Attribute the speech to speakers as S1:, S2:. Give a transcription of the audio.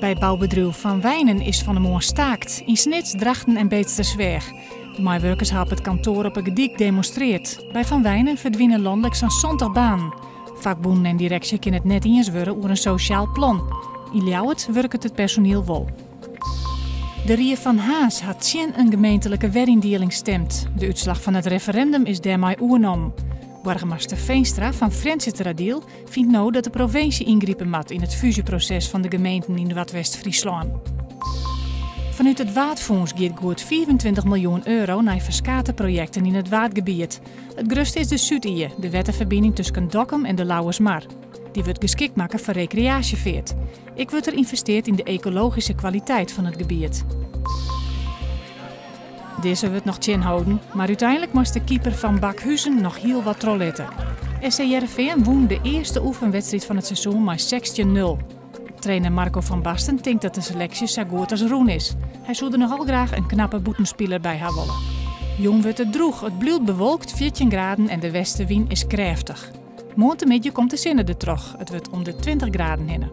S1: By boubedriuw Van Wijnen is fan 'e moarn staakt yn Snits, Drachten en Beetstersweach. De meiwurkers ha op it kantoar op 'e Gedyk demonstreard. By Van Wijnen ferdwine lanlik sa'n 70 banen. Fakbûnen en direksje kinne it net iens wurde oer in sosjaal plan. Yn Ljouwert wurket it personiel wol. De Rie fan Harns hat tsjin in gemeentelike weryndieling stimd. De útslach fan it referindum is dêrmei oernommen. Boargemaster Veenstra fan Frjentsjerteradiel fynt no dat de provinsje yngripe moat yn it fúzjeproses fan de gemeenten yn Noardwest-Fryslân. Fanút it Waadfûns giet goed 25 miljoen euro nei ferskate projekten yn it Waadgebiet. It grutste is de Súd-Ie, de wetterferbining tusken Dokkum en de Lauwersmar. Dy wurdt geskikt makke foar rekreaasjefeart. Ek wurdt der ynvesteard yn de ekologyske kwaliteit fan it gebiet. Dizze wurdt noch tsjinholden, mar úteinlik moast de keeper fan Bakhuzen noch hiel wat trochlitte. SC Hearrenfean wûn de earste oefenwedstriid fan it seizoen mei 16 nul. Trainer Marco van Basten tinkt dat de seleksje sa goed as rûn is. Hy soe der noch al graach in knappe bûtenspiler by ha wolle. Jûn wurdt it drûch, it bliuwt bewolkt, 14 graden en de westewyn is krêftich. Moarntemiddei komt de sinne dertroch, it wurdt om de 20 graden hinne.